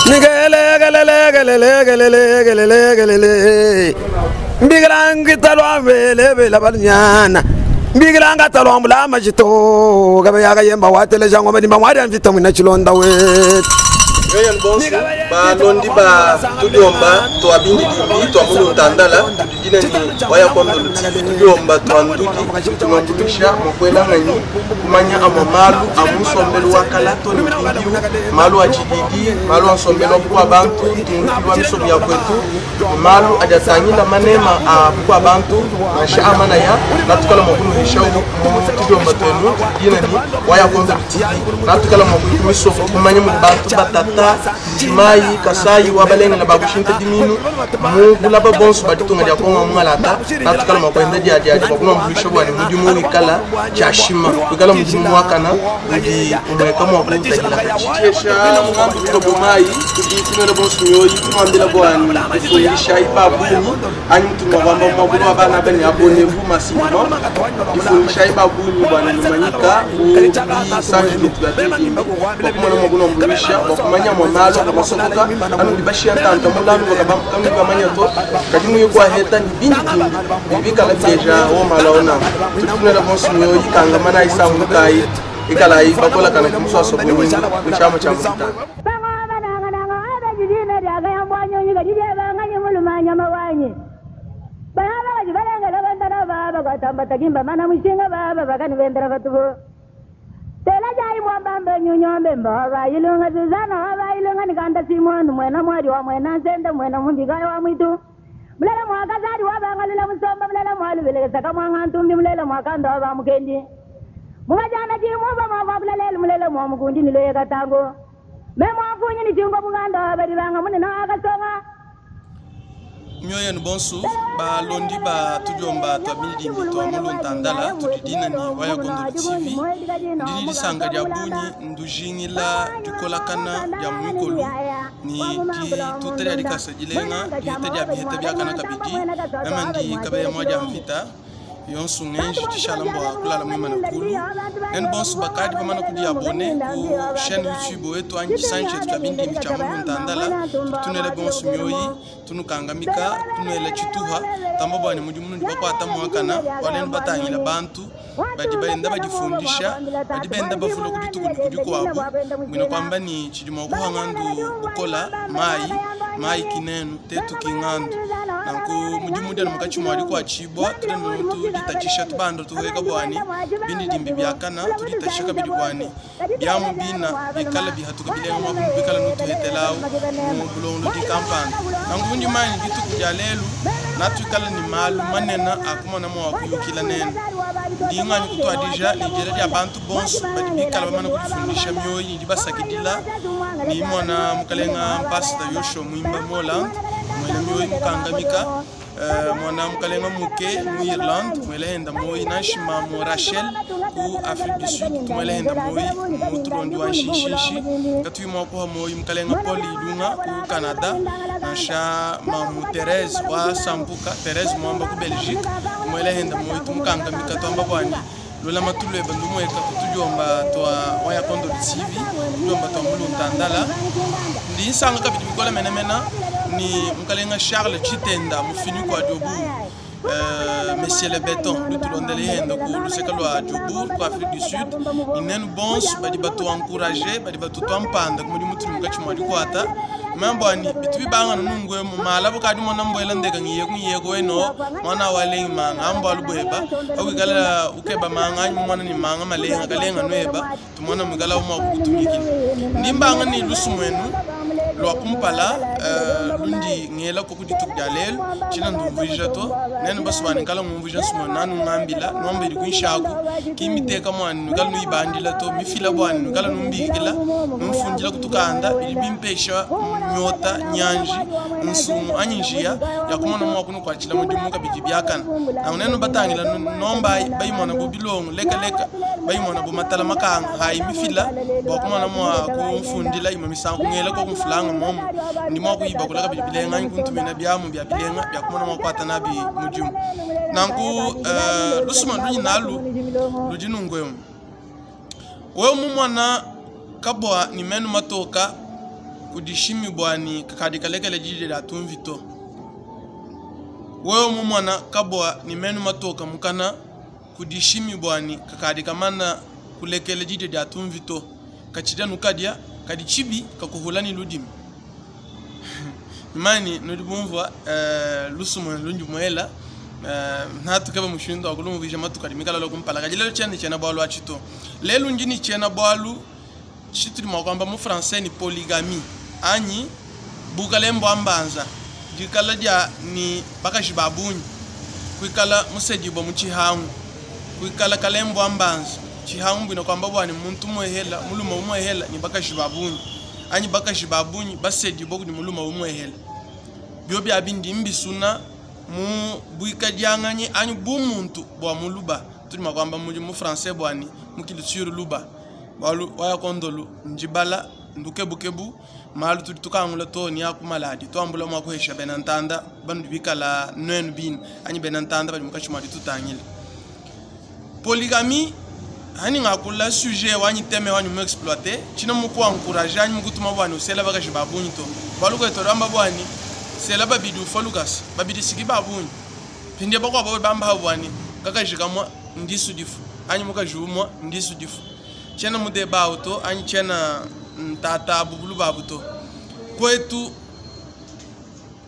Nikelekelekelekelekelekele mbikila ngitalwambelebela balunyana mbikila ngatalwambula majito kabayakayemba wateleja ngoma dimba mwaria mvita mwina chilonda wetu. Yoyen bonso balondi ba tudiomba twa bindidimbi twa mulu ntandala tudidina ni waya kwandolo tv tudiomba twa ndudi tunuambuluisha mukuelanganyi kumanya amua malu a mu nsombelu wa kala to ne mpindiu malu a tshididi malu a nsombelu wa bukua bantu ntungukilu wa misobu ya kuetu malu adi atangila manema a bukua bantu nansha a manaya natukala mua kunuheshawu mu tudiomba tuenu tudidina ni waya kwandolo tv natukala mua kuya ku misobu kumanya mudi bantu batata Mbuji-Mayi, Kasayi wa balengela ba kushinta diminu mu bulaba bonso ba ditunga dia Kongo wa mungalata natukala mua kuenda diadiadia bua kunuambuluisha bua ne mudimu wikala tshiashima wikala mudimu muakana udi umueka mua kutadila katshi. Ngambu tulobo mayi tudi tunuela bonso mioyi tunuambila bua difundishayi ba bungi anyi mutudi mua kuamba mu muakulu wa bana aba ne abonnez-vous massivement difundishayi ba bungi bua ne numanyika ku bisanji bietu bia bidimbi bua kumona mua kunuambuluisha bua kumanya mua malu akabasokoka anudi bashiya ntanta mulanu kanudi bamanya to kadi muye kuaheta ni bindidimbi bidi bikala bileja wo malu awo nanku tudi tunuela bonso mioyi kangamanayi sangulukayi ikalayi bakolakana ki musuasua bunyingu ku tshiamu tshia mukitanda. Telajayi mwambambe nyunyombe mba wa Bayilunga Suzana wa Bayilunga ni Kanda Simoni mwena mwali wa mwena Nsende mwena Mumbikayi wa mwitu Mulela mwa Kazadi wa Bangalula Musomba Mulela mwa Lubelekesaka mwa Ngantumbi Mulela mwa Kanda wa Bamukendi Mukajana Chimuba mwa Kwabula Lelu Mulela mwa Mukundi ni Lweye Katango Me mwa Mfunyi ni Chungo Mukanda wa Badibanga Munene wa Kasonga. Mioyo yenu bonsu balondi ba tudiomba tua bindidimbi tua mulu ntandala tudi dina ni Waya Gondolo TV. Ndi ne disanka dia bungi ndujingila dikolakana dia muikolu ni dituta dia dikasa dilenga diheta dia biheta biakana kabidi mema ndi kabeya mua dia mvita yonsu ngenji dishala mbua kulala muimana kulu nenu bonsu bakadi bamana kudi abone ku chaîne YouTube wetu anyi tshisangi tshietu tshia bindimbi tshia mulu ntandala tutunele bonsu mioyi tunukangamika tunuela tshituha tamba bua ne mudimu nudi bakuata muakana bua nenu batangila bantu badi benda badifundisha badi benda bavula ku dituku ne ku dikuabu muine kuamba ni tshidi mua kuhanga ndu bukola mayi mayi kinenu tetu kingandu nanku mudimu udi anu mukatshi mua dikuatshibua tudi anu tuditatshisha tubanda tuhueka buani bindidimbi biakana tuditatshisha kabidi buani biamu bina bikala bihatuka bilenga mua bikala nutuhetelawu mu bulongolodi kampanda nanku mundi manyi dituku dia lelu natuikala ne malu manene a kumona mua kuyukila nenu ndi nganyi kutuadija ne diela dia bantu bonso badi bikala bamana kudifundisha mioyi ne dibasakidila ni mwana mukalenga mpasita Yoshua Mwimba mu Hollande muela mioyi mukangamika mwana mukalenga muke mu Irlande muela henda moyi nanshima mu Rachel ku Afrique du Sud tumuela henda moyi mu tulondi wa nshinshinshi katuyi mua kuha moyi mukalenga Paul Ilunga ku Canada nansha mamu Therese wa Sambuka Therese Mwamba ku Belgique tumuela henda moyi tumukankamika tuamba buani lulamatu lueba ndumueka kutudiomba tua waya kondolo tv tudiomba tua muluntandala ndi nsanga kabidi bikola menemena ni mukalenga Charles Chitenda mufini kwa Joburg Monsieur le Beton lutulondele yenda ku luseka lua Joburg ku Afrique du Sud ni nenu bonso badi batu encourager badi batutua mpanda ku mudimu tuli mukatshi mua dikuata membo ani bitu bibangana nungwe mu mala bukadi mona mbuela ndeka ngiye ngiye weno mwana walengi manga ambo alubweba awikala ukeba manga anyi mwana ni manga malenga kalenga nweba tumona mwikala umwa kukutumikila ndimbanga ni lusumwenu lwa kumpala lundi ngela ko kudituku dia lelu tshina ndumvuija to nenu basubani nkala ngumvuija nsumwenu nanu ngambila nomba idi kunshaku kimiteka mwani nukala nuibandila to mifila bwani nukala numbikila numfundila kutukanda bidi bimpesha nyota nyanji nsumu anyi njia ya kumona mwa kunukuatshila mudimu kabidi biakana nangu nenu batangila nomba bayimona bu bilongo lekaleka bayimona bu matala makanga hayi mifila bua kumona mwa kumfundila imue misangu ngela ko kumfulanga momu ndi mua kuyibakula kabidi bilenga anyi kuntumina biamu bia bilenga bia kumona mua kuata nabi mudimu nanku lusuma lunyi nalu ludi nunguemu wewe mumona kabua ni menu matoka Kudishimi bua ni kakadi kalekela didia dia tumvi to. Wewe mumona kabua ni menu matoka mukana, kudishimi bua ni kakadi kamana kulekela didia dia tumvi to. Katshidia nukadia, kadi tshibi kakuhula ni ludimi. Mani nudi bumvua lusumuinu lundi muela natukeba mushindu wa kulumvuija matuku adi mikala lua kumpala. Kadi lelu tshiena ne tshiena bualu atshi to. Lelu ndi ne tshiena bualu tshitudi mua kuamba mu français ni polygamie anyi bukalenge bua mbanza, dikala dia ni bakaji ba bungi, kuikala musedibua mu tshihangu, kuikala kalembo wa mbanza. Tshihangu mbuina kuamba bua ni muntu muehela, mulume umuehela ni bakaji ba bungi, anyi bakaji ba bungi basedibua kudi mulume umuehela. Biobi abi ndi mbisuna mu buikadianganyi anyi bumuntu bua muluba, tudi mua kuamba mudi mu français bua ni mu culture luba. Bualu waya kondolu ndibala ndukebukebu malu tudi tukangula to ni aku maladi tuambula mua kuhesha bena ntanda banudi bikala nuenu bina anyi bena ntanda badi mukashi mua ditutangila. Polygamie hani ngakula sujet wanyi thème wanyi mu exploiter tshina mu ku encourager anyi mu kutuma bua ni usela bakaji ba bungi to. Bualu kwetu ramba bua ni sela babidi ufa lukasa babidi siki ba bungi pindie bakuabo bamba bua ni kakaji kamwa ndisu difu anyi mukaji umwa ndisu difu. Tshiena mudeba awu to anyi tshiena ntata bubulu babu to. Kwetu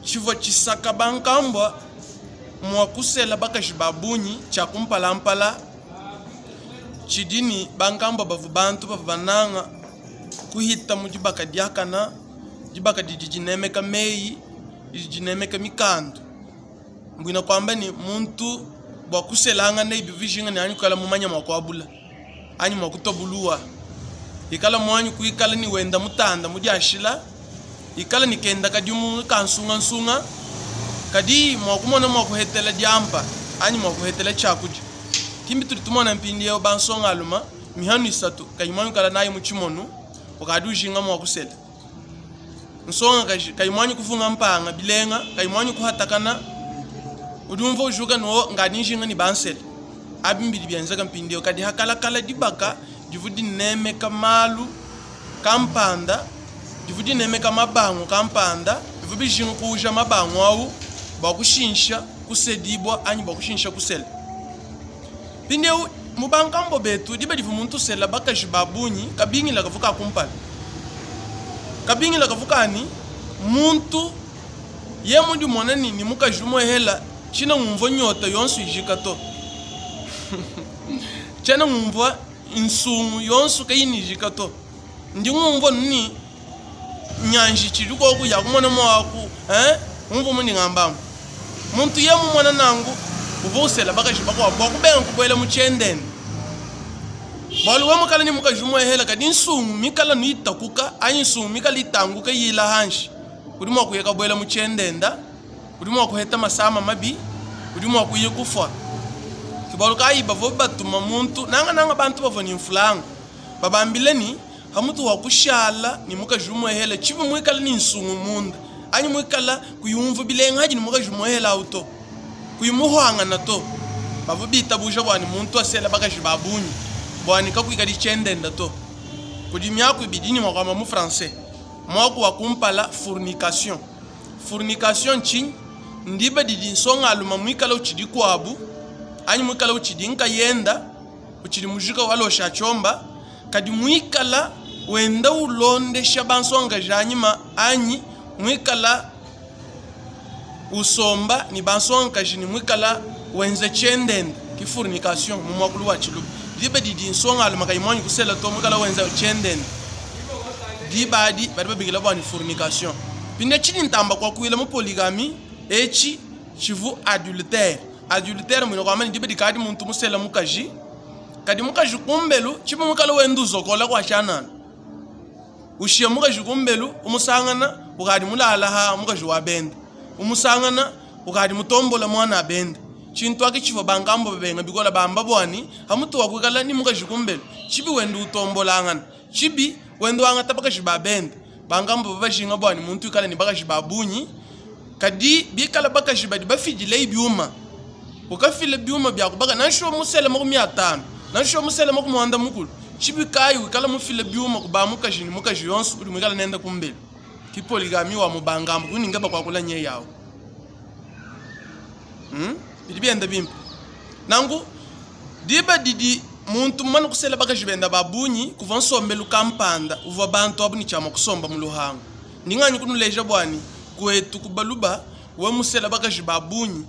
tshivua tshisaka bankambua mua kusela bakaji ba bungi tshia kumpalampala tshidi ni bankambua bavua bantu bavua bananga kuhita mu dibaka diakana, dibaka didi dinemeka meyi, didi dinemeka mikandu. Mbuina kuamba ni muntu bua kuselangana ibi vijinga ni anyi kukala mumanya mua kuabula anyi mua kutobuluwa, ikala muanyi kuikala ni wenda mutanda mudiashila, ikala ni kenda kadimu kansungansunga kadi mua kumona mua kuhetela diampa anyi mua kuhetela tshiakudia. Kimbi tudi tumona mpindieu bansonga aluma mihanu isatu kayi muanyi kala nayi mu tshimonu ukadi ujinga mua kusela. Nsonga kaji kayi muanyi kufunga mpanga bilenga kayi muanyi kuhatakana udi umva ujuka no ngadi njinga ni bansele. Abi mbidi bienzeka mpindieu kadi hakalakala dibaka divu dinemeka malu kampanda, divu dinemeka mabangu kampanda, divu bijinga kuuja mabangu au bua kushinsha kusedibua anyi bua kushinsha kusela. Mpindieu mu bankambo betu diba divu muntu usela bakaji ba bungi kabingila kavu ka kumpala. Kabingila kavu kani muntu ye mudi mona ni ni mukaji umuehela tshina ngumvua nyota yonso ijika to. Tshena ngumvua nsungu yonso kayinijika to. Ndi ngumvua ni nyanji tshidi koku ya kumona mwaku, hein? Ngumvua mundi ngambamo. Muntu ye mumona nangu uvua usela bakaji bakuabu bua kubenga kubuela mu tshiendenda. Bualu we mukala ni mukaji umuehela kadi nsungu mikala nuitakuka anyi nsungu mikala itanguka yila hanshi. Udi mua kuyeka buela mu tshiendenda, udi mua kuheta masama mabi, udi mua kuya kufua. Ke bualu kayi bavua batuma muntu nanga nanga bantu bavua ni mfulanga babambile ni hamutu wa kushala ni mukaji umuehela tshibi muikala ni nsungu munda anyi muikala kuyumva bilenga hadi ni mukaji umuehela awu to kuyimuhwangana to. Bavua bitabuja bua ni muntu asela bakaji ba bungi bua ni kakuikadi tshiendenda to. Kudi miaku ibidi ni mua kuamba mu français. Mwaku wa kumpala fornication. Fornication ntshinyi? Ndiba didi nsonga aluma muikala utshidi kuabu anyi muikala utshidi nkayenda utshidi mujika walosha tshiomba kadi muikala wenda ulondesha bansonga janyima anyi muikala usomba ni bansonga ni muikala wenze tshiendenda ki fornication mu mwakulu wa tshiluba. Diba didi nsonga aluma kayi mwanyi kusela to muikala wenza tshiendenda diba adi badi babikila bua ni fornication. Pinde tshidi ntamba kwa kuila mu polygamie echi tshivu adultère. Adultère mwina kwa mani diba dikadi muntu musela mukaji kadi mukaji kumbelu tshibu mukala wenda uzokola kwa shanana ushiya mukaji kumbelu umusangana ukadi mulala ha mukaji wa benda umusangana ukadi mutombola mwana benda tshintu aki tshivua bangambo babenga bikola bamba bwani hamutu wa kuikala ni mukaji kumbelu tshibi wenda utombolangana tshibi wenda wangata bakaji ba benda bangambo babajinga bwani muntu ikala ni bakaji ba bunyi kadi bikala bakaji badi bafidile ibyuma ukafile byuma byakubaka nansho musele 50 nansho musele 50 mukulu tshibi kayi wikala mufile byuma kuba mukaji ni mukaji yonso udi mwikala nenda kumbelu. Ki polygamie wa mu bangambu kuninga bakuakula nye yawu. Bidi bienda bimpe. Nanku diba didi muntu mumane kusela bakaji benda ba bungi, kuvua nsombelu kampanda uvua bantu abu ne tshia mua kusomba mu luhangu. Ndi nganyi kunuleja bua ne, kuetu ku Baluba, we musela bakaji ba bungi,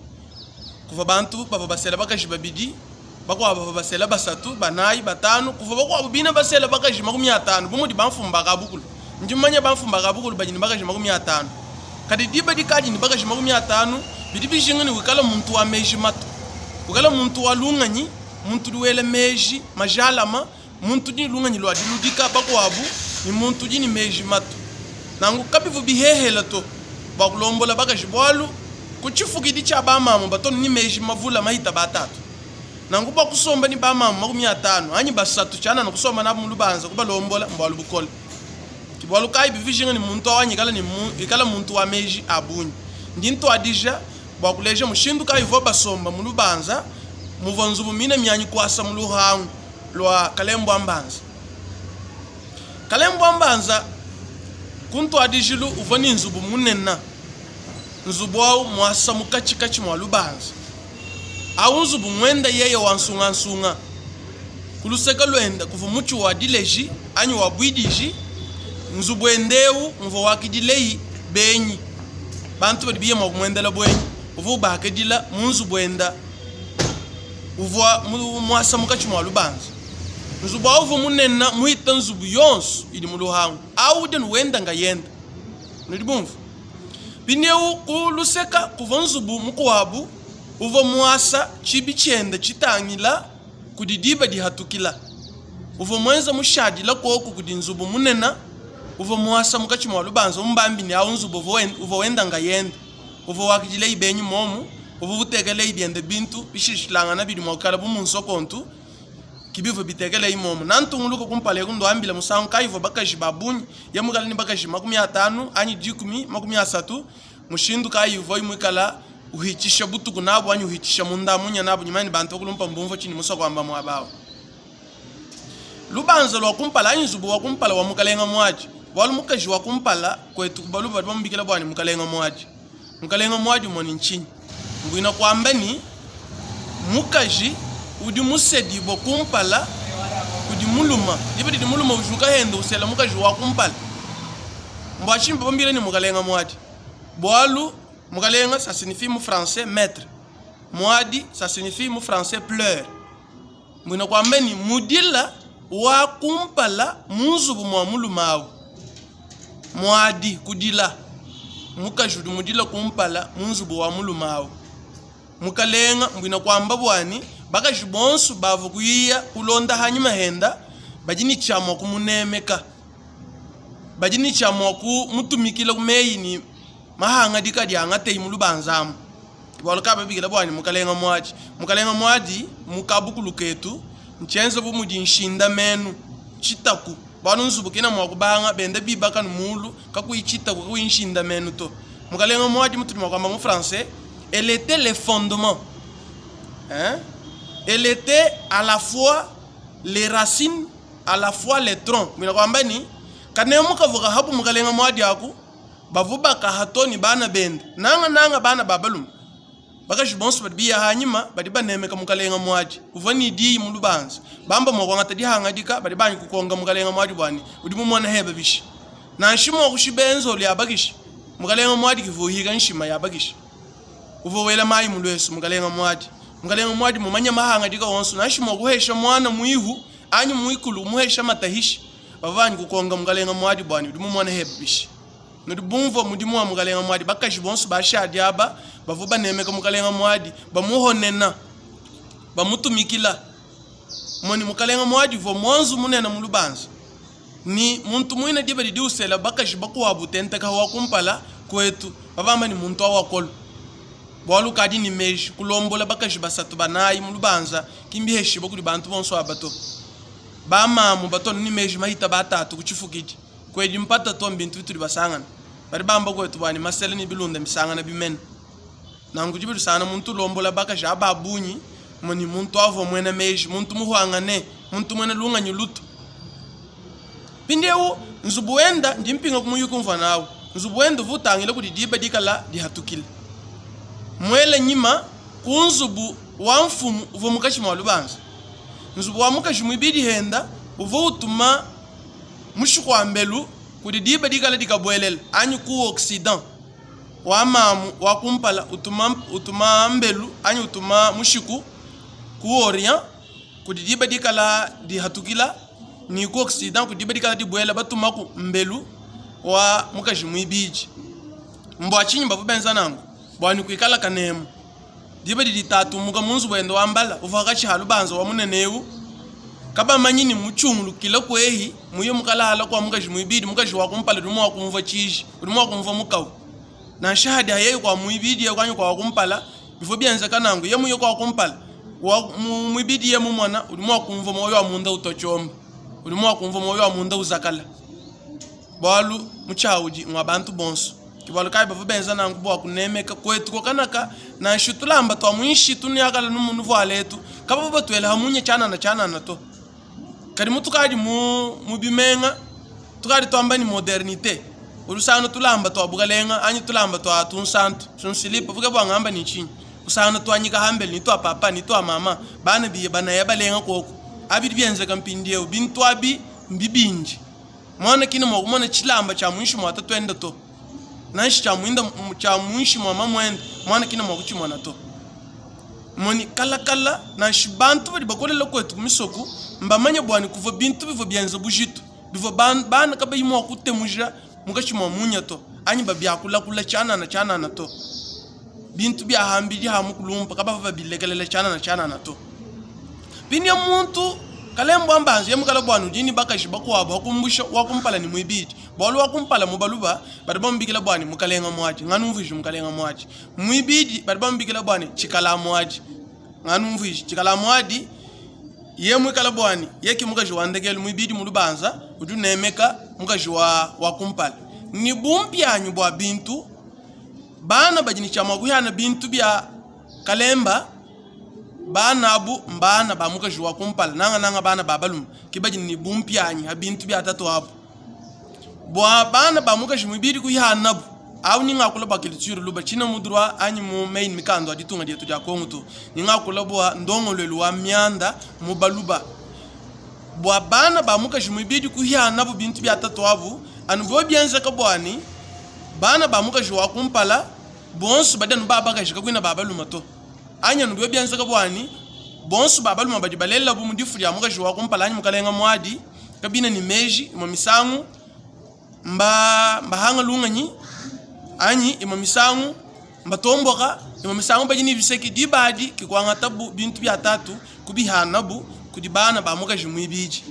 kuvua bantu bavua basela bakaji babidi, bakuabu bavua basela basatu, banayi, batanu, kuvua bakuabu bine basela bakaji 50, bu mudi bamfumu ba kabukulu. Ndi mumanye bamfumu ba kabukulu badi ne bakaji 50. Kadi diba dikadi ne bakaji 50, bidi bijinga ne wikala muntu wa meji matu, wikala muntu wa lungenyi, muntu udi wela meji majalama, muntu udi ne lungenyi lua diludika bakuabu, ne muntu udi ne meji matu. Nanku kabivua bihehela to bua kulombola bakaji, bualu ku tshifukidi tshia bamamu batu anu ne meji mavula mahita batatu. Nanku bua kusomba ne bamamu 50 anyi basatu tshianana kusomba nabu mu lubanza kubalombola mbualu bukole. Ke bualu kayi bivua bijinga ne muntu awu anyi ikala ne ikala muntu wa meji a bungi. Ndi ntuadija bua kuleja mushindu kayi uvua basomba mu lubanza muvua nzubu mine mianyi kuasa mu luhangu lua Kalembua Mbanza. Kalembua Mbanza ku ntuadijilu uvua ne nzubu munene. Nzubu au muasa mu katshikatshi mua lubanza. Au nzubu muenda yeye wa nsungansunga. Ku luseke luende kuvua mutshi wa dileji anyi wa buidiji. Nzubu ende eu muvua wakidileyi benyi, bantu badi biye mua kumuendela buenyi. Uvua ubakidila mu nzubu enda uvua muasa munkatshi mua lubanza. Nzubu au uvua munene muhita nzubu yonso idi mu luhangu. Au udi anu wenda ngayenda. Nudi bumvua? Mpindieu ku luseka kuvua nzubu mukuabu uvua muasa tshibi tshiende tshitangila kudi diba dihatukila. Uvua muenza mushadila kuoku kudi nzubu munene uvua muasa munkatshi mua lubanza umbambi ne au nzubu uvua wenda ngayende. Uvua wakidila ibenyi momu, uvua utekela biende bintu bishilashilangana bidi mua kuikala bu mu nsokontu ki bivua bitekela imomo. Nantunguluka kumpala eku nduambila musangu kayi uvua bakaji ba bungi, ye muikala ne bakaji 50 anyi 10, 30, mushindu kayi uvua muikala uhitshisha butuku nabu anyi uhitshisha munda munya nabu nyuma ne bantu bakulumpa mbumvua tshindi musua kuamba muaba awu. Lubanza lua kumpala anyi nzubu wa kumpala wa mukalenga muadi, bualu mukaji wa kumpala kuetu kubalu badi bamubikila bua ne mukalenga muadi. Mukalenga muadi umue ne ntshinyi? Mbuena kuamba ni mukaji udi musedibua kumpala kudi muluma, diba didi muluma ujuka henda usela mukaji wa kumpala. Mbua tshinyi bambila ni mukalenga muadi? Bualu mukalenga ça signifie mu français maître, muadi ça signifie mu français pleur. Mbuena kuamba ni mudila wa kumpala mu nzubu mua muluma awu, muadi kudila mukaji udi mudila kumpala mu nzubu wa muluma awu. Mukalenga mbuena kuamba buani bakaji bonso bavua kuyiya kulonda hanyima henda badi ne tshia mua kumunemeka, badi ne tshia mua kumutumikila ku meyi ni mahangadika adi angateyi mu lubanza amu. Bualu kababikila buani mukalenga muadi. Mukalenga muadi mu kabukulu ketu ntshienza bu mudi nshindamenu tshitaku, bualu nzubu kena mua kubanga benda bibaka nu mulu kakuyi tshitaku kakuyi nshindamenu to. Mukalenga muadi mutudi mua kuamba mu français, elle était le fondement, hein? Elle était à la fois les racines à la fois les troncs. Mina kuamba ni kanemu kavua kahabu mukalenga muadi aku bavua bakaha to ni bana bende nanga nanga bana ba balume bakaji bonso badi biya hanyima badi banemeka mukalenga muadi uvua ni diyi mu lubanza bamba mua kuangata dihangadika badi banyi kukonga mukalenga muadi buani udi mumona heba bishi nanshi mua kushibenzo lya bakishi mukalenga muadi kivuhika nshima ya bakishi uvua wela mayi mu lwesu mukalenga muadi mukalenga muadi mumanya mahangadika wonso nanshi mua kuhesha mwana mwihu anyi mwikulu muhesha matahishi bavua banyi kukonga mukalenga muadi buani udi mumona heba bishi nudi bumvua mudimu wa mukalenga muadi bakaji bonso bashadi aba bavua banemeka mukalenga muadi bamuhonena bamutumikila moni mukalenga muadi uvua mwanzu munene mu lubanza ni muntu muine diba didi usela bakaji bakuabu tenteka wa kumpala kuetu babamba ni muntu awakolo bualu kadi ni meji kulombola bakaji basatu banayi mu lubanza kimbiheshiba kudi bantu bonso aba to bamamu batonu ni meji mahita batatu kuchifukidi kwedi mpata to mbintu bitudi basangana badi bamba kwetu bwani masele ni bilunda misangana bimene nangu dibi lusana muntu ulombola bakaji aba bunyi moni muntu avua muena meji muntu muhwangane muntu muena lunganyi lutu mpindieu nzubu wenda ndi mpinga kumuyuki umvua nawu. Nzubu wende uvua utangila kudi diba dikala dihatukila. Muele nyima ku nzubu wa mfumu uvua mukashi mua lubanza. Nzubu wa mukashi muibidi henda uvua utuma mushiku wa mbelu kudi diba dikala dikabuelela anyi ku Occident. Wa mamu wa kumpala utuma, utuma mbelu anyi utuma mushiku ku Orient kudi diba dikala dihatukila ni ku Occident kudi diba dikala dibuela batumaku mbelu wa mukaji muibidi. Mbua tshinyi bavua benza nanku? Bua ni kuikala kanemu. Diba didi tatu umuka mu nzubu wende wa mbala uvua katshi ha lubanza wa munene eu, kabamanyi ni mutshungulukile kuehi muye mukalala kua mukaji muibidi. Mukaji wa kumpala udi mua kumvua tshiji, udi mua kumvua mukawu. Nansha hadi hayeye kua muibidi anyi kua wa kumpala, bivua bienzeka nanku. Ye muye kua kumpala wa muibidi ye mumona udi mua kumvua muoyo wa munda utua tshiomba, udi mua kumvua muoyo wa munda uzakala, bualu mutshiawudi ngua bantu bonso. Ke bualu kayi bavua benza nanku bua kunemeka kuetu kokanaka nansha tulamba tua muinshi tunuyakala nuvuala etu kabavua batuela ha munya tshianana tshianana to. Kadi mutukadi mu mu bimenga tukadi tuamba ni modernite ulusangana tulamba tua bukalenga anyi tulamba tua tunsantu tunsilipa vuke bua ngamba ni tshinyi usangana tuanyika hambele ni tua papa ni tua mama bana biye banaya balenga koku abi bienzeka mpindieu bintu abi mbibindi mwana kina mua kumona tshilamba tshia muinshi mua tatuende to nansha tshia muinda tshia muinshi mua mamuende mwana kina mua kutshimona to. Moni kalakala nansha bantu badi bakolela kuetu ku misoku mbamanye bua kuvua bintu bivua bienza bujitu bivua bana kabayi mua kutemuja mukashi mua munya to anyi babiakulakula tshianana tshianana to. Bintu bia hambidi ha mukulumpa kabavua babilekelela tshianana tshianana to. Pinya muntu kalembo ambanzu ye mukala bua nudi ni bakaji bakuabu wakumbusha wakumpala ni muibidi bualu wakumpala mu baluba badi bamubikila bua ni mukalenga muaji nganumvuije mukalenga muaji muibidi badi bamubikila bua ni tshikala muaji nganumvuije tshikala muadi ye muikala bua ni ye ki mukaji wa ndekelu muibidi mu lubanza udi unemeka mukaji wa wakumpala ni bumpianyi bua bintu bana badi ni tshia mua kuhiana bintu bia kalemba bana abu mbana ba mukaji wa kumpala nanga nanga bana ba balume ke badi ni bumpianyi ha bintu bia tatu abu bua bana ba mukaji muibidi kuhihanabu au ningakula bua culture luba tshina mu droit anyi mu main mikando ya ditunga dietu dia Kongo to ningakula bua ndongoluelu wa mianda mu baluba bua bana ba mukaji muibidi kuhihanabu bintu bia tatu abu anu bo bienzeka buani bana ba mukaji wa kumpala bonso badi anu babakaji kakuina babaluma to anyi anu bio bienzeka buani bonso babaluma badi balela bu mudifu dia mukaji wa kumpala anyi mukalenga muadi kabina ni meji imwe misangu mba mbahanga lunganyi anyi imwe misangu mbatomboka imwe misangu badi ni biseki dibadi kikwangata bu bintu bia tatu kubihanabu kudi bana ba mukaji muibidi.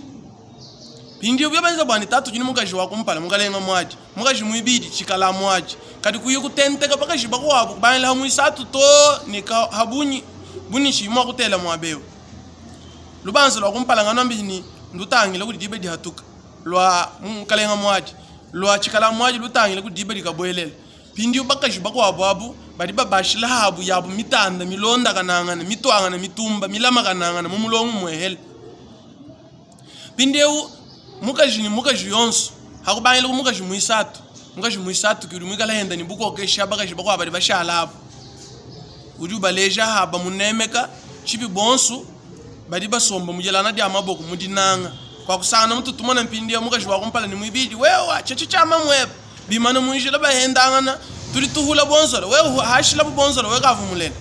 Pindiyo byo benza bwani tatu jini mukaji wa kumpala mukalenga muadi mukaji muibidi tshikala muadi kadi kuyi kutenteka bakaji bakuabu kubangila muisatu to ni ka habunyi bunishi mwa kutela muabeo lubanza lwa kumpala ngano mbini ndutangila kudi dibe dihatuka lwa mukalenga muadi lwa tshikala muadi lutangila kudi dibe dikabuelela pindiyo bakaji bakuabu abu badi babashila habu yabu mitanda milonda kanangana mitwangana mitumba milama kanangana mu mulongo muehele pindiyo mukaji ni mukaji yonso hakubangila ku mukaji muisatu mukaji muisatu kudi muikala henda ni bukokesha bakaji bakuabu badi bashala abu udi ubaleja haba munemeka tshibi bonso badi basomba mujelana dia maboko mudinanga kwa kusana mutu tumona mpindiya mukaji wa kumpala ni muibidi wewa tshetshe tshia mamweba bimana munjila bahendangana tudi tuhula bonzola wewe hashila bonzola we kavumulela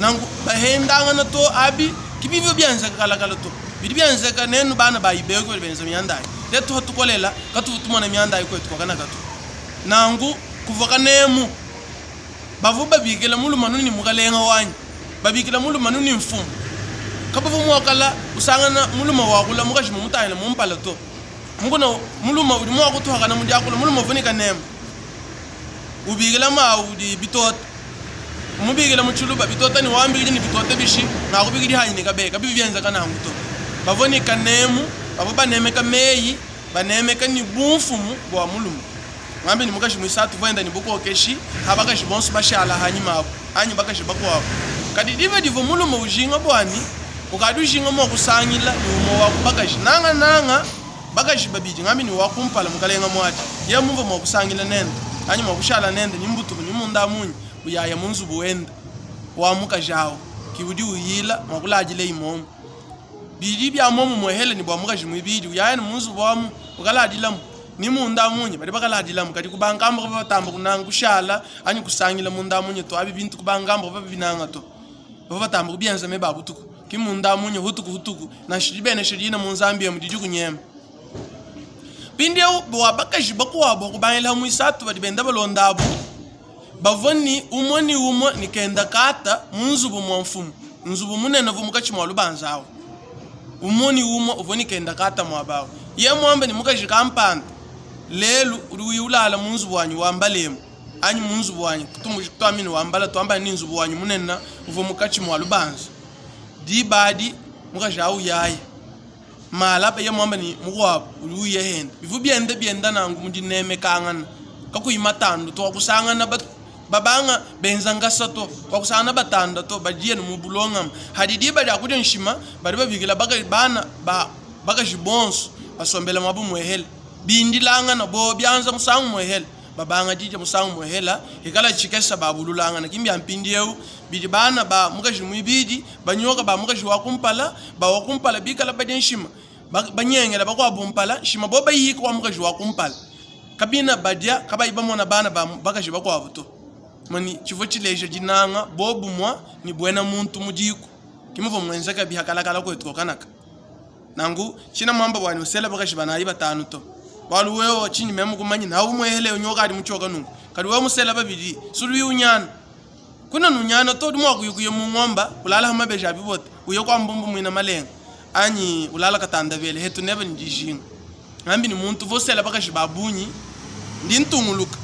nangu bahendangana to abi kibivyo bienzeka kalakala to bidi bienzeka nenu bana ba ibeko badi benza miandayi tetu tukolela katuvu tumona miandayi kwetu kwakana katu nangu kuva kanemu bavu babikila mulumanu ni mukalenga wanyi babikila mulumanu ni mfumu kabavu muakala usangana muluma wakula mukaji mumutayila mumpala to mukuna muluma udi muakutuhakana mudiakula muluma uvunika nemu ubikila ma udi bitota mubikila mutshiluba bitota ni wambikili ni bitota bishi nakubikili hanyi ni kabe kabibi bienzeka nangu to bavunika nemu bavu banemeka meyi banemeka ni bumfumu bua mulume ngambe ni mukaji muisatu voenda ni bukokeshi habakaji bonso bashala hanyuma abo anyi bakaji bakuabo kadi diba divo mulume ujinga bwani ukadi ujinga mua kusangila ni umwe wa kubakaji nanga nanga Bakaji babidi, ngambi ne wa kumpala mukalenga muadi, yeye mumvua mua kusangila nende anyi mua kushala nende ni mbutuku ni munda munyi, uyaya mu nzubu wende wa mukaji awu ki udi uyila mua kuladila imomu. Bidi bia muomumue hele ne bua mukaji muibidi, uyaya ne mu nzubu amu ukaladilamu ni munda munyi, badi bakaladilamu. Kadi ku bankambua kavua batamba kunanga kushala anyi kusangila munda munyi to, abi bintu ku bankambua kavua babinanga to, bavua batamba kubienza meba a butuku. Ki munda munya hutuku hutuku, nansha dibenesha dina mu Nzambi emu didi kunyema. Mpindieu bua bakaji bakuabu kubangila muisatu badi benda balonda abu, bavua ni umue ni umue ni kenda kata mu nzubu mua mfumu, nzubu munene uvua mukatshi mua lubanza awu. Umue ni umue uvua ni kenda kata muaba awu. Ye muambe ni mukaji kampanda, lelu udi uya ulala mu nzubu wanyi wa mbalemu anyi mu nzubu wanyi tuamini wa mbala tuamba ni nzubu wanyi munene uvua mukatshi mua lubanza. Diba adi mukaji awu yaya malaba ye muamba ni mukuabu udi uya henda. Bivua bienda bienda nanku mu dinemekangana kakuyi matandu to, wakusangana babanga benza ngasa to, wakusangana batanda to, badiye ne mu bulongame. Hadi diba dia kudia nshima badi babikila bana ba bakaji bonso basombela muaba muehele, bindilangana bo bianza musangu muehele, babanga didia musangu muehela ikala tshikesa babululangana. Ki mbia mpindieu bidi bana ba mukaji muibidi banyoka ba mukaji wa kumpala, ba wa kumpala bikala badia nshima banyengela bakuabu mpala nshima bo bayika wa mukaji wa kumpala kabina badia kabayi bamona bana ba bakaji bakuabu to. Mani tshivua tshileja dinanga bobumua ni buena muntu mu diku kimuvua muenzeka bihakalakala kwetu kokanaka. Nangu tshina mwamba bwani usela bakaji banayi batanu to, bualu wewe tshinyi meme kumanyi nawu muehele unyoka adi mutshoka nunku, kadi wewe musela babidi sulu unyana kuna nunyana to udi mua kuyukuya mu ngomba ulala ha mabeji abibote uye kwa mbumbu mwina malenga anyi ulala katanda bele hetu nebe ni dijinga. Ngambi ni muntu vosela bakaji babunyi ndi ntunguluka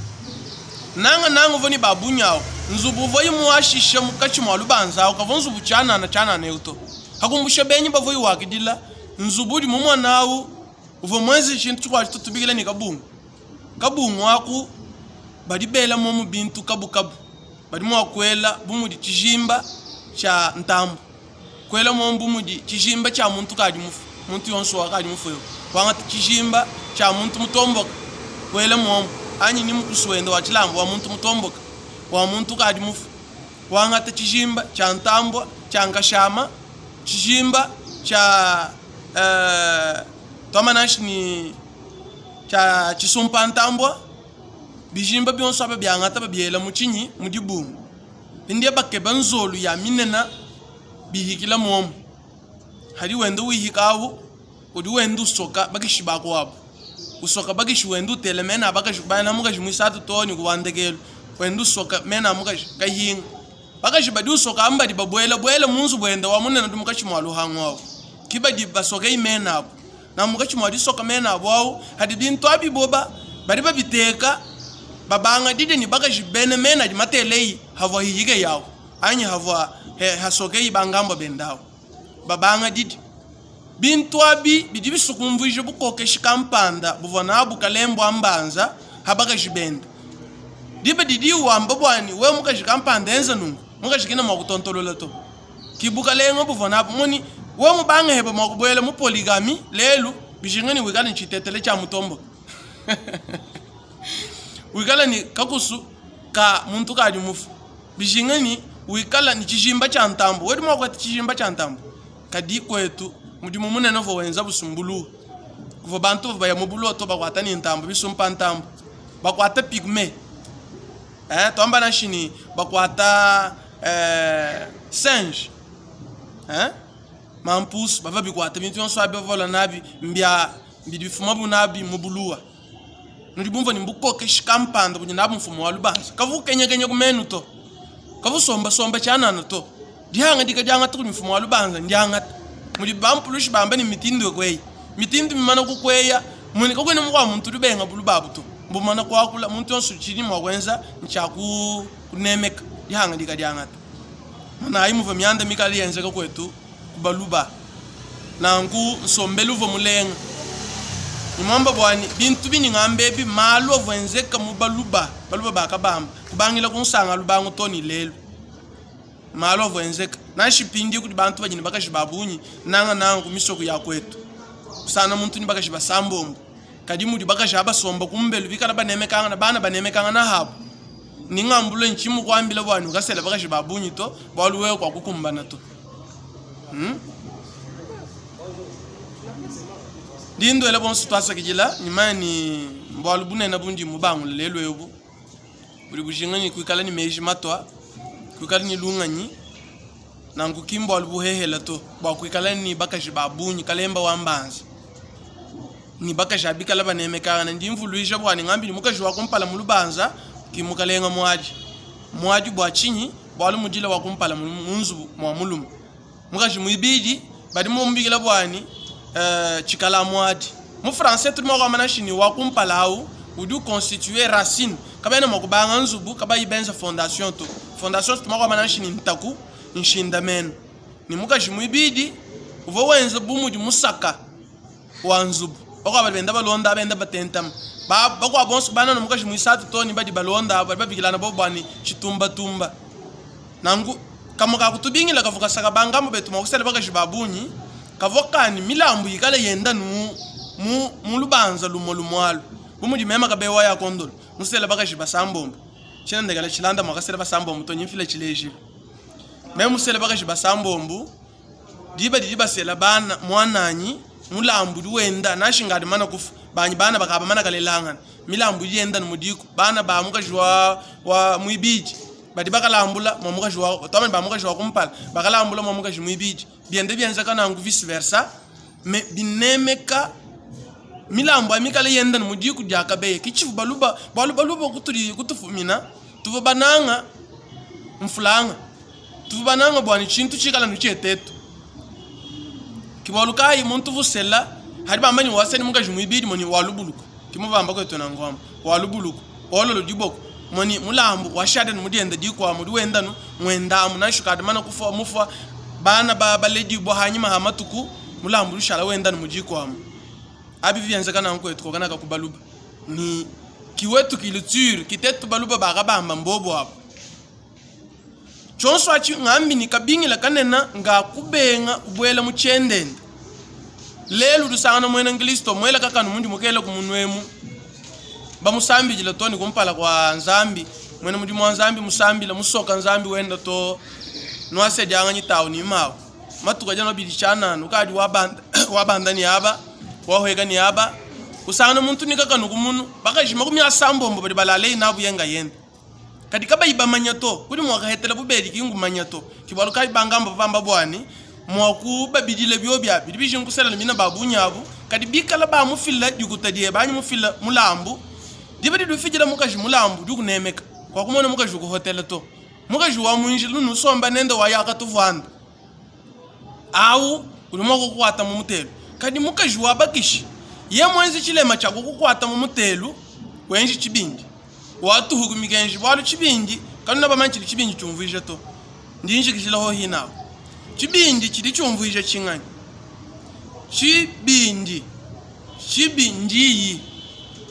nanga nanga uvua ni babunyi awo nzubu uvua imuashisha mukatshi mua lubanza awo kavua nzubu tshianana tshianana eu to. Hakumbusha benyi bavua iwakidila nzubu udi mumona awu uvua muenze tshintu tshikuabu tutubikila ni kabungu. Kabungu aku badi bela momu bintu kabukabu, badi mua kuela bu mudi tshijimba tshia ntambu, kuela momu bu mudi tshijimba tshia muntu kadi mufu, muntu yonso wakadi mufu eu wangata tshijimba tshia muntu mutomboka kuela momu, anyi ni mukusu wenda wa tshilamba wa muntu mutomboka wa muntu kadi mufu wangata tshijimba tshia ntambua tshia nkashama, tshijimba tshia twamanashi ni tshia tshisumpa ntambua, bijimba bionso aba biangata babiela mu tshinyi mu dibungu. Ndiye bakeba nzolu ya minena bihikila momu hadi wenda wihika awu udi wenda usoka bakishi bakuabu usoka bakishi wenda utela mena bakaji bana mukaji mwisatu to ni kuwandekelo wenda usoka mena mukaji kahinga bakaji badi usoka ambadi babwela bwela munzu bwenda wa munene ndi mukachi mwa luhangu awu kibadi basoka imena abu na mukachi mwa disoka mena abu awu hadi bintu abi boba badi babiteka babanga dide ni bakaji bene mena di matelei havwa hiyike yawo anyi havwa hasokei bangamba bendawo babanga didi bintu abi bidi bisukumvuje bukokeshi kampanda buvua nabu kalembo ambanza habakaji benda dibe didi wamba bwani we mukaji kampanda enza nungu mukaji kina mwa kutontolola to kibukalengo buvua nabu moni we mubanga heba mwa kubwela mu polygamy lelu bijinga ni wikala ni chitetele cha mutombo wikala ni kakusu ka muntu kadi mufu bijinga ni wikala ni chijimba cha ntambo wedi mwa kwata chijimba cha ntambo kadi kwetu mudimu munene vo wenza busumbulu kuva bantu baya mubulu to bakwata ni ntambo bisumpa ntambo bakwata pygme twamba na shini bakwata singe mampusu bava bikwata bintu yonso abi vola nabi mbya mbidifuma bunabi mubuluwa nudi bumva ni mbukokeshi kampanda bunyi nabu mfumo wa lubanza kavu kenya kenya kumenu to kavu somba somba chanana to dihanga dika dihanga to mfumo wa lubanza ndianga muli bampulushi bamba ni mitindo kwei mitindo mimana kukweya muni kakwene mukwa muntu lubenga bulubabu to mbumana kwakula muntu yonso chini mwa kwenza nchaku kunemeka dihanga dika dihanga mana ayi muva myanda mikali yenzeka kwetu kubaluba nangu nsombelu vo mulenga nimwamba bwani bintu bini ngambe bi malu avwenzeka mu baluba baluba bakabamba kubangila kunsanga lubangu toni lelu malu avwenzeka nashipindi kuti bantu banyini bakashi babunyi nanga nanga kumisoko ya kwetu Usangana muntu ni bakaji basambombo, kadi mudi bakaji abasomba kumbelu bikala banemekangana, bana banemekangana habu. Ningambule ntshimu kuambila bua nukasela bakaji ba bungi to, bualu wewe kuakukumbana to. Ndi nduela bonso tuasakidila nyuma ni bualu bunene bundi mubangula lelu ebu budi bujinga ni kuikala ni meji matua, kuikala ni lunganyi nanku ki mbualu buhehela to bua kuikala ni bakaji ba bungi kalemba wa mbanza ni bakaji abikala banemekangana. Ndi mvuluija bua ni ngambi ni mukaji wa kumpala mu lubanza ki mukalenga muadi muadi bua tshinyi? Bualu mudila wa kumpala mu nzubu mua mulume. Mukaji muibidi badi mumubikila bua ni tshikala muadi. Mu français tudi mua kuamba nashi ni wa kumpala au udi uconstituer racine, kabena mua kubanga nzubu kabayi benza fondation to. Fondation tudi mua kuamba nashi ni ntaku nshindamenu. Ni mukaji muibidi uvua wenza bu mudi musaka wa nzubu, bakuabo badi benda balonda benda batentama bakuabo bonso bana na mukaji muisatu to ni badi balonda badi babikilana bo bua ni chitumbatumba. Nanku kamwe kakutubingila kavu kasaka bangambo betu mua kusela bakaji ba bungi kavua kani milambu ikale yenda nu mu lubanza lumwe lumwalu bu mudi mema kabewa ya kondolo musela bakaji basambombo tshina ndekela tshilanda mua kasela basambombo to nyimfila tshilejilu me musela bakaji basambombo diba didi basela bana mwananyi mulambu udi wenda nashingadi mana kufa banyi bana bakaba mana kalelangana milambu idi yenda mudiku bana ba mukaji wa muibidi badi bakalambula mwa mukaji wa twamani ba mukaji wa kumpala bakalambula mwa mukaji muibidi biende bienzeka nangu vice versa me binemeka milambu amikala yenda mudiku diakabeye kichivu baluba balu baluba kutuli kutufumina tuvo bananga mfulanga tuvo bananga bwani chintu chikala nuchetetu kibalukai muntu vusela hadi bambanyi waseni mukaji muibidi moni walubuluku kimuvamba kwetu na ngwamba walubuluku ololo diboko moni mulambu washade mudienda dikwa mudi wenda nu mwendamu nashukade mana kufa mufa bana ba baledi bo hanyuma ha matuku mulambu lushala wenda nu mujikwamu abi vyenzeka na nkwetu kokana kakubaluba ni kiwetu kiluturu kitetu baluba bakabamba mbobo abo chonso achi ngambi ni kabingila kanena nga kubenga ubwela muchendende lelu lusangana mwena Kristo mwela kakanu mundi mukele kumunwemu bamusambijila to ni kumpala kwa nzambi mwena mundi mwa nzambi musambila musoka nzambi wenda to nwase janga tawo ni mawo matuka jana bilichana nukadi wabanda wabanda ni aba wahweka ni aba usangana muntu ni kakanu kumunu bakajima kumya sambombo bali balale inabu yenga yenda kadi kabayi bamanya to kuli mwakahetela bubeli kingumanya to kibalu kai bangamba bamba bwani mwaku babidile byobya bidi bijinkusela mina babunyabu kadi bikala ba mufila dikutadiye banyi mufila mulambu dibadi dufijila mukaji mulambu dikunemeka kwa kumona mukaji ku hotel to mukaji wa munjila nusomba nende wa yakatuvanda au uli mwako kukwata mu mutelu kadi mukaji wa bakishi ye mwenzi chilema chako kukwata mu mutelu wenji chibindi watu hukumikenji bwalu chibindi kanuna bamanchi chibindi chumvije to ndinji kishila ho hina chibindi chili chumvije chingani chibindi chibindi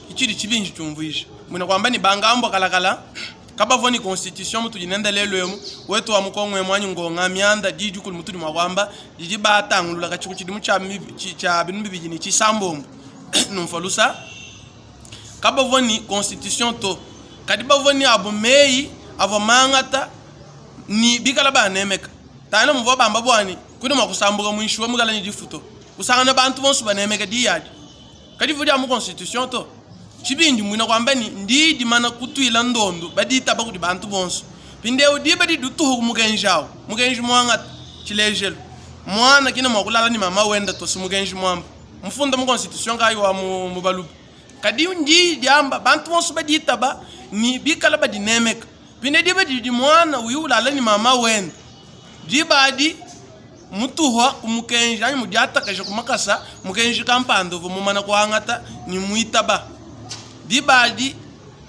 ichili chibindi chumvije mwina kwamba ni bangambo kalakala kabavoni constitution mutu jinenda lelo emu wetu wa mukongwe mwanyu ngonga mianda diju kul mutu mwakwamba diji batangulula kachiku chidimu cha cha bintu bibiji ni chisambombo numfalusa kabavoni constitution to kadi bavoni abo mei avo mangata ni bikala banemeka tana muvwa bamba bwani kuni mwakusambuka mwishuwe mukala ni difuto kusangana bantu bonso banemeka diyadi kadi vudi amu constitution to chibindi mwina kwamba ni ndidi mana kutwila ndondo badita bakudi bantu bonso pindeu diba di dutuhu mukenjao mukenji mwanga chilejelo mwana kina mwakulala ni mama wenda to simukenji mwamba mfunda mu constitution kayi wa mu baluba kadi ndi diamba bantu bonso badita ba ni bikala badinemeka pinde diba di mwana uyu ulala ni mama wenda dibadi mutuhwa kumukenji anyi mudiatakaje kumakasa mukenji kampando vumumana kuangata ni muitaba dibadi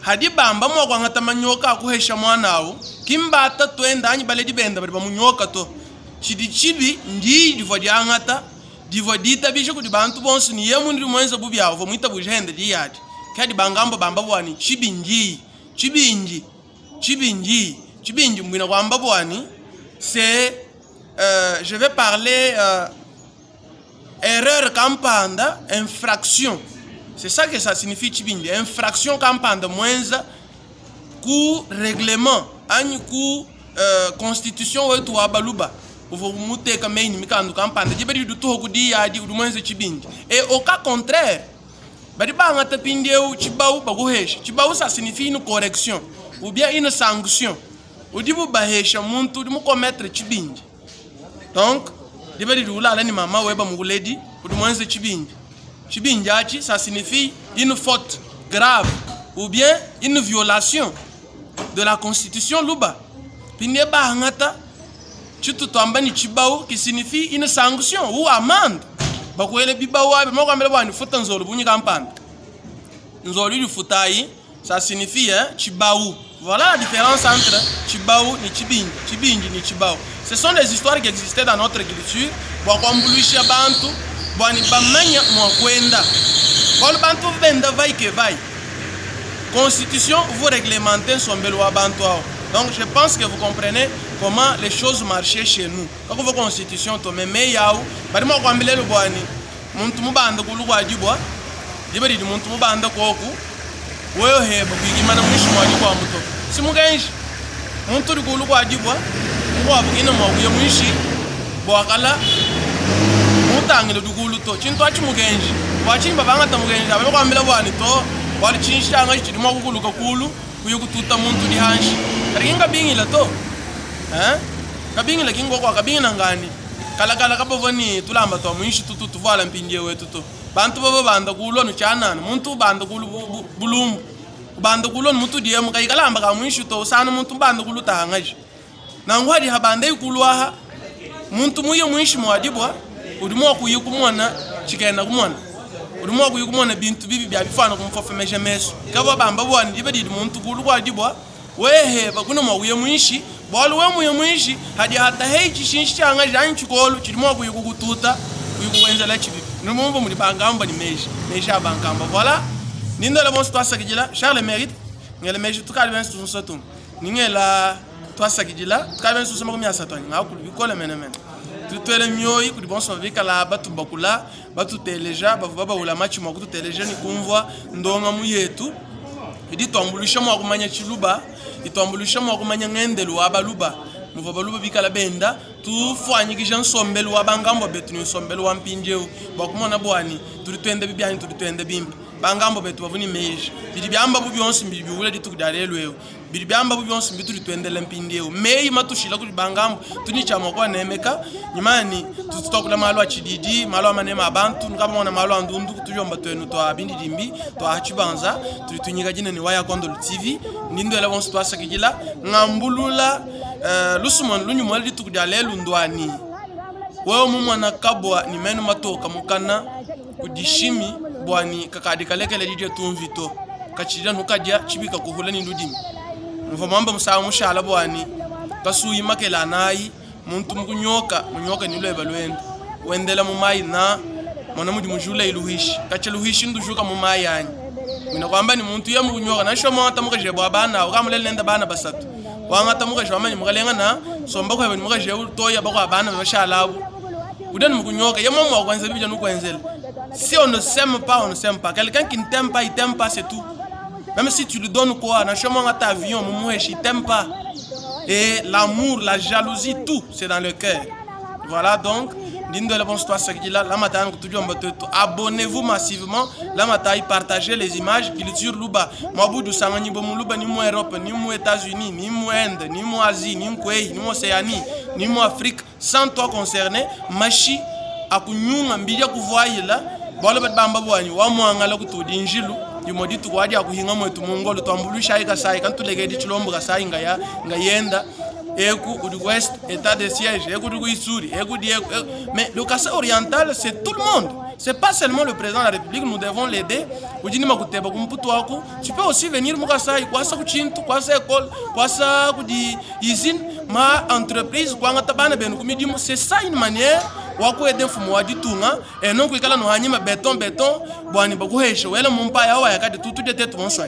hadibamba mwakwangata manyoka akuhesha mwana kimbata twenda anyi baledi benda bali bamunyoka to chidi chibi ndi divwa diangata divwa ditabisha kudi bantu bonso ni yemu ndi mwenza bubi avo muita bujende diyadi kadi bangamba bamba bwani chibindi chibindi chibindi chibindi mwina kwamba bwani c'est je vais parler Erreur kampanda, infraction. C'est ça que ça signifie tshibindi. Infraction kampanda mwenza ku règlement anyi ku euh, constitution wetu wa baluba uvua muteka meyi ne mikandu kampanda diba didi utuha ku diyi adi udi muenze tshibindi. Et au cas contraire badi bangata mpindieu tshibawu bakuhesha tshibawu, ça signifie une correction ou bien une sanction udibu bahesha muntu udi mukometre tshibindi. Donc diba didi ulala ne mama weba mukuledi udi muenze tshibindi. Tshibindi atshi ça signifie une faute grave ou bien une violation de la constitution luba. Pindie bangata tshitu tuamba ni tshibawu qui signifie une sanction ou amende. Bakuele bibawu abi makuambela bua ni futa nzolu bunyi kampanda. Nzolu idi futayi ça signifie hein, tshibawu. Voilà la différence entre tshibawu ni tshibindi, tshibindi ni tshibawu. Ce sont des histoires qui existaient dans notre culture bua kuambuluisha bantu bua ni bamanya mua kuenda. Bualu bantu benda vai que vai. Constitution vous réglementez nsombelu wa bantu awu. Donc je pense que vous comprenez comment les choses marchaient chez nous. Kakuvua constitution to mais meyi awu badi mua kuambila elu bua ni muntu mubanda kulu kua dibua, diba didi muntu mubanda koku wewe heba kuikimana muinshi mua dibua muto. Si mukenji muntu udi kulu kua dibua mukuabu kina mua kuya muinshi bua kala mutangile udi kulu to. Tshintu atshi mukenji. Bua tshinyi babangata mukenji aba bakuambila bua ni to bualu tshinshi tshiangashi tshidi mua kukuluka kulu kuya kututa muntu udi hanshi. Kadi ki nkabingila to. Hein? Kabingila ki ngokua kabingila ngani? Kalakala kabavua ni tulamba tua muinshi tutu tuvuala mpindieu etu to. Bantu bavua banda kulu anu tshianana, muntu ubanda kulu bu, bu, bulumbu. Ubanda kulu anu mutudiemu kayi kalamba ka muinshi to, usana muntu ubanda kulu tahangaji. Nanku hadi habanda ikulu aha, muntu muye muinshi mua dibua udi mua kuya kumona tshikena kumona. Udi mua kuya kumona bintu bibi bia bifuana kumufofomesha mesu. Kavua bamba bua ne diba didi muntu kulu kua dibua, wewe kuna mua kuya muinshi, bualu wewe muye muinshi hadi hataheyi tshishinshi tshiangaji anyi tshikolu tshidi mua kuya kukututa, kuya kukuenzela tshibibi. Nudi mumvue mudi bankambua ne meji, meji a bankambua. Voilà. Ndi ndola bonso tuasakidila. Charles Merite, ngela meji tukadi benso tunsatu. Ndi ngela tuasakidila tukadi benso tunsatu 30 anyi ngakulu bikole menemene. Tudi tuela mioyi kudi bonso bavua bikala batubakula, batuteleja, bavua babawula matshi mua kututeleja ne kumvua ndongamu yetu idi ituambuluisha mua kumanya tshiluba, ituambuluisha mua kumanya ngendelu wa baluba, muvua baluba bikala benda. Tufuanyikija nsombelu wa bankambua betu ne nsombelu wa mpindieu bua kumona bua ni tudi tuenda bibi anyi tudi tuenda bimpe. Bankambua betu bavua ne meji. Bidi biamba bu bionso mbidi biuwula dituku dia lelu eu. Bidi biamba bu bionso mbitudi tuendela mpindieu. Meyi matushila kudi bankambua tudi ne tshia mua kuanemeka. Nyuma ni tutu tuakula malu a tshididi, malu a maneme a bantu, nukabamona malu a ndundu tudiomba tuenu tua bindidimbi tua tshibanza tudi tuinyika dina ne Waya Kondolo TV. Ndi nduela bonso tuasakidila ngambulula uh, lusumonu lunyuma dituku dia lelu nduani wewe mumona kabua ni menu matoka mukana kudishimi buani kakadi kalekele didia tumvi to katshidi nukadia tshibika kuhula ni ludimi mvua muamba musangu mushala buani kasuyi makela anayi muntu mukunyoka munyoka ni lweba lwenda wendela mu mayi na mona mudi mujula iluhishi kacha luhishi ndujuka mu mayi anyi mina kwamba ni muntu ye mukunyoka nansha mwangata mukaji bwa bana ukamulele nenda bana basatu wangata mukaji wamanyi mukalenga na somba kweba ni mukaji utoya bakwa bana bashalabu udani mukunyoka ye momo wakwenza bibija nukwenzela. Si on ne s'aime pas, on ne s'aime pas. Quelqu'un qui ne t'aime pas, il t'aime pas, c'est tout. Même si tu lui donnes quoi, nansha mwangata avion mumuheshi, il t'aime pas. Et l'amour, la jalousie, tout, c'est dans le cœur. Voilà donc, ndindola bonso twasakidila lamatani kutudiomba twetu. Abonnez-vous massivement, lamatai partagez les images culture luba. Mwabudu sanganyibo mu luba ni mu Europe, ni mu États-Unis, ni mu Inde, ni mu Asie, ni mu Kwei, ni mu Océanie, ni mu Afrique, sans toi concerné, mashi akunyunga mbidi akuvuayila bualu badi bamba buanyi wamuangala kutudi njilu dimue dituku adi akuhinga muetu mu ngolo tuambuluishayi Kasai kantulekedi tshilombo Kasai ngaya ngayenda eku udi ku est état de siège eku udi ku Ituri eku udi eku, eku. Mais le Kasai oriental, c'est tout le monde, c'est pas seulement le président de la République, nous devons l'aider. Udi ni makuteba ku mputu waku, tu peux aussi venir mu Kasai kwasa ku tshintu kwasa école kwasa kudi usine ma entreprise kuangata bana benu ku midimu. C'est ça une manière wa kuaider mfumu wa ditunga et non kuikala no hanyima beton beton bwani bakuhesha wela mumpaya waya kadi tutudie tetu bonso.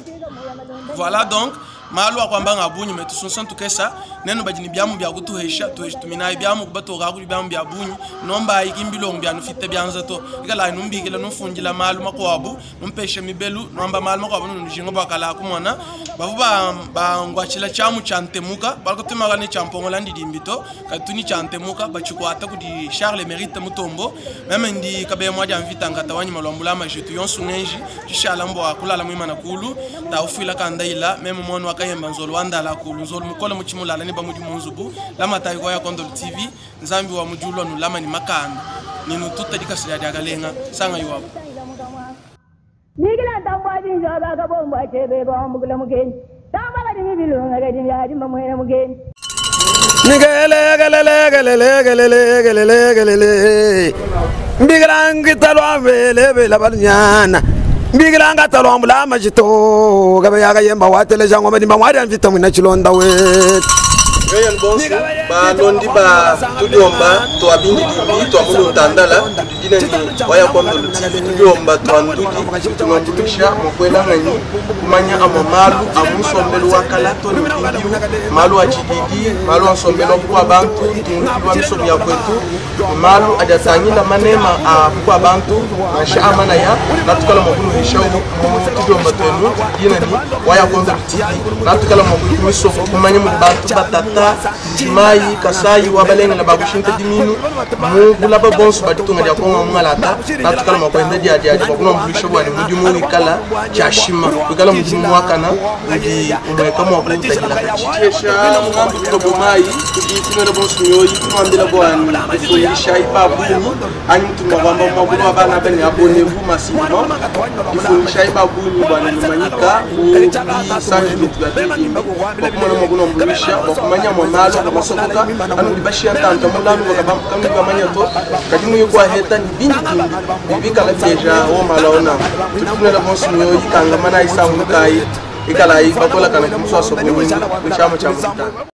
Voilà donc. Malu a kuamba nga bungi me tusunsa ntukesa nenu badi ne biamu bia kutuhesha tuminayi biamu kubatoka kudi biamu bia bungi nombayi ki mbilongo bia nufite bianza to ikalayi numbikila numfundila malu makuabu numpesha mibelu nuamba malu makuabu nunujinga bua kala kumona bavua bangwatshila tshiamu tshia ntemuka bakatumaka ne tshia mpongola ndidimbi to katuni tshia ntemuka batshikuata kudi Charles Merite Mutombo meme ndi kabeya mwa dia mvita nkata wanyima lwa mbula majitu yonso ngenji tshishala mbwa kulala mwimana kulu taufuila kandaila meme mwana wakayemba nzolo wandala kulu nzolo mukole muchimulala ne bamudi munzubu lamatayi kwa ya Kondolo TV nzambi wa mujulu nulama ni makanda ninututa dikasi dia kalenga sanga yuwapo Nigila tambwa binjo bakabombwa chebe bombugula mugeni tamba bali mibilunga gadi byali mamwena mugeni Nigelegelelegelelegelelegelele mbigilangita lwambelebela balinyana mbigilangata lwambula majito gabe yemba wateleja ngoma dimba mwari mvita mwina chilonda we Yoyen bonso balondi ba tudiomba twa bindidimbi twa muluntandala tudidina ni waya Kondolo TV tudiomba twa ndudi tunambulisha mokwela nganyi kumanya amwa malu a musombelo wa kala to ni mpindiu malu a tshididi malu a nsombelo wa bukua bantu tungulukilu wa misomo ya kwetu malu adi atangila manema a bukua bantu nansha amanaya natukala mwa kunuhisha mu tudiomba twenu tudidina ni waya Kondolo TV natukala mwa kumisoko kumanya mudi bantu batata Mbujimayi Kasai wabalengela bakushinta diminu mu bulaba bonso baditunga dia kongo mungalata natukala mwa kwenda dia dia dia bakunambulisha bwani mudimu wikala chashima wikala mudimu mwakana udi umweka mwa kutagila kachitesha ngambi kutobomayi tudi tunela bonso myoyi tunwambila bwani ifundisha ibabunyi anyi mutumwa kwamba mwabulu wa bana bani abonnez-vous massivement ifundisha ibabunyi bwani numanyika ku bisanji bitu bya bidimbi bakumona mwa kunambulisha bakumanya mwa malu amasokoka anu dibashia ntanta mulanu kanu bamanya to kadi muyo kwaheta ni bindi bindi bibikala byeja wo mala ona tutunela bonso myoyi kanga mana isangukayi ikala bakola kana kimuswaso kuchama cha mutana.